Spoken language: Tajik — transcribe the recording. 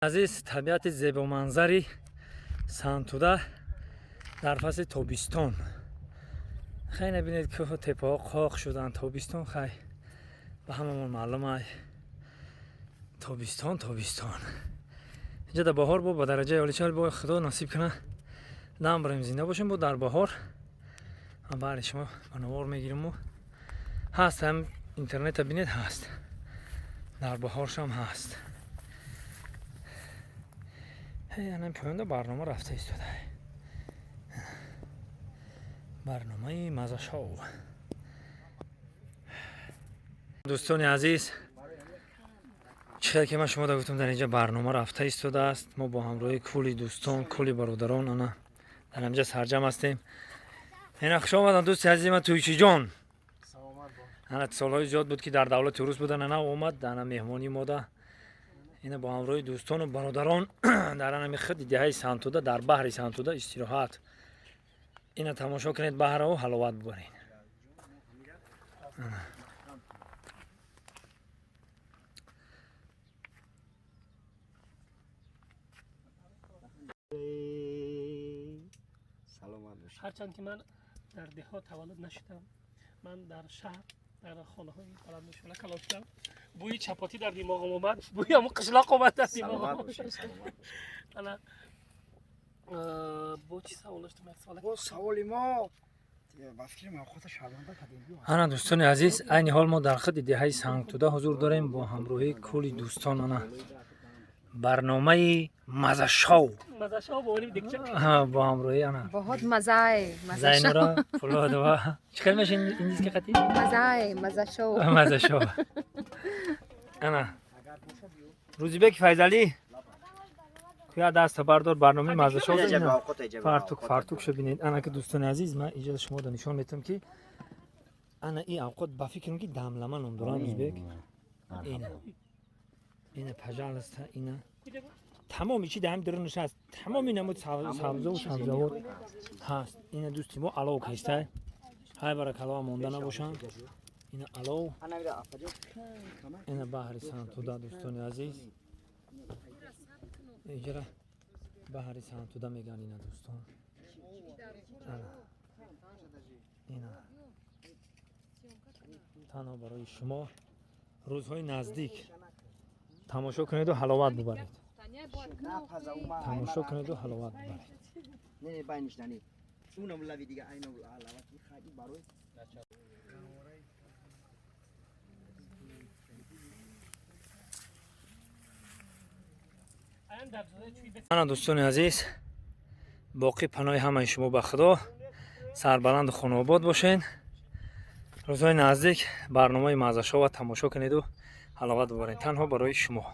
Азиз, табиати зебоманзари Сангтуда дар фасли тобистон. Хай, набинед, кӯҳу теппаҳо қоқ шуданд. Тобистон, хай, ба ҳамамон маълум ай, тобистон, тобистон. Инҷа дар баҳор бо ба дараҷаи оличал бо Худо насиб кунад, дам барем, зинда бошем, бо дар баҳор ман баъди шумо ба навор мегириму ҳаст, ҳам интернета бинед, ҳаст, дар баҳоршам ҳаст. Ана поёнда барнома рафта истода, барномаи мазашоу. Дӯстони азиз, чӣ хел ки ман шумо гуфтам, дар инҷа барнома рафта истодааст. Мо бо ҳамроҳи кулли дӯстон, кулли бародарон ана дар ҳамҷа сарҷам ҳастем. Ина, хуш омадан, дӯсти азизи ман Туйчиҷон. Ана, солҳои зиёд буд, ки дар давлати рус будан, ана омад ана меҳмонӣ мода. Ина бо ҳамроҳи дӯстону бародарон дар анами худи деҳаи Сангтуда, дар баҳри Сангтуда истироҳат. Ина тамошо кунед баҳраву ҳаловат бубаред. Ана. Саломат бошед. Ҳарчанд ки ман дар деҳот таваллуд нашудам, ман дар шаҳр, дар хонаҳои баландошёна калон шудам. Бӯи чапотӣ дар димоғам омад, бӯи ҳамун қишлоқ омад дар Саломат димоғам. бошед, саломат бошед. Ана, бо чӣ савол доштум, як савол? Бо саволи мо, ба фикри ман, худ шарманда кардем. Ана, дӯстони азиз, айни ҳол мо дар худи деҳаи Сангтуда ҳузур дорем бо ҳамроҳии кулли дӯстон. Ана барномаи мазашоу. Мазашоу бо оним дикча. Бо ҳамроҳии ана बहुत मजा आए, मजा. Зайнура Фулодова. Чӣ хел меша индиски қатӣ? मजा आए, मजा шоу. Мазашоу. Ана Рӯзибеки Файзалӣ, куя даста бардор, барномаи мазашоу. Фартук, фартук шо бинед. Ана ки, дӯстони азиз, ман иҷоза шуморо нишон метавам, ки ана ин авқот, ба фикрам, ки дамлама ном дорам, Рӯзибек. Ина, ина, пожалуйста, ина тамоми чи даҳам дурунаш ҳаст, тамоми намуд сабзову сабзавот ҳаст. Ина дӯсти мо алов каштай, ҳай, баракаллоҳ, монда набошанд. Ина алов, ина баҳри Сангтуда. Дӯстони азиз, иҷра баҳри Сангтуда мегӯянд. Ина, дӯстон, ана ина танҳо барои шумо рӯзҳои наздик тамошо кунеду ҳаловат бубаред, тамошо кунеду ҳаловат бубаред. Не, байниш нани. Унам лави дига айнам алавати хади барои. Аян дар зодаи чӯи бес. Ана, дӯстони азиз, боқӣ паноҳи ҳамаи шумо ба Худо, сарбаланду хонаобод бошед. Рӯзҳои наздик барномаи маззашова тамошо кунеду ҳаловат бубаред, танҳо барои шумо.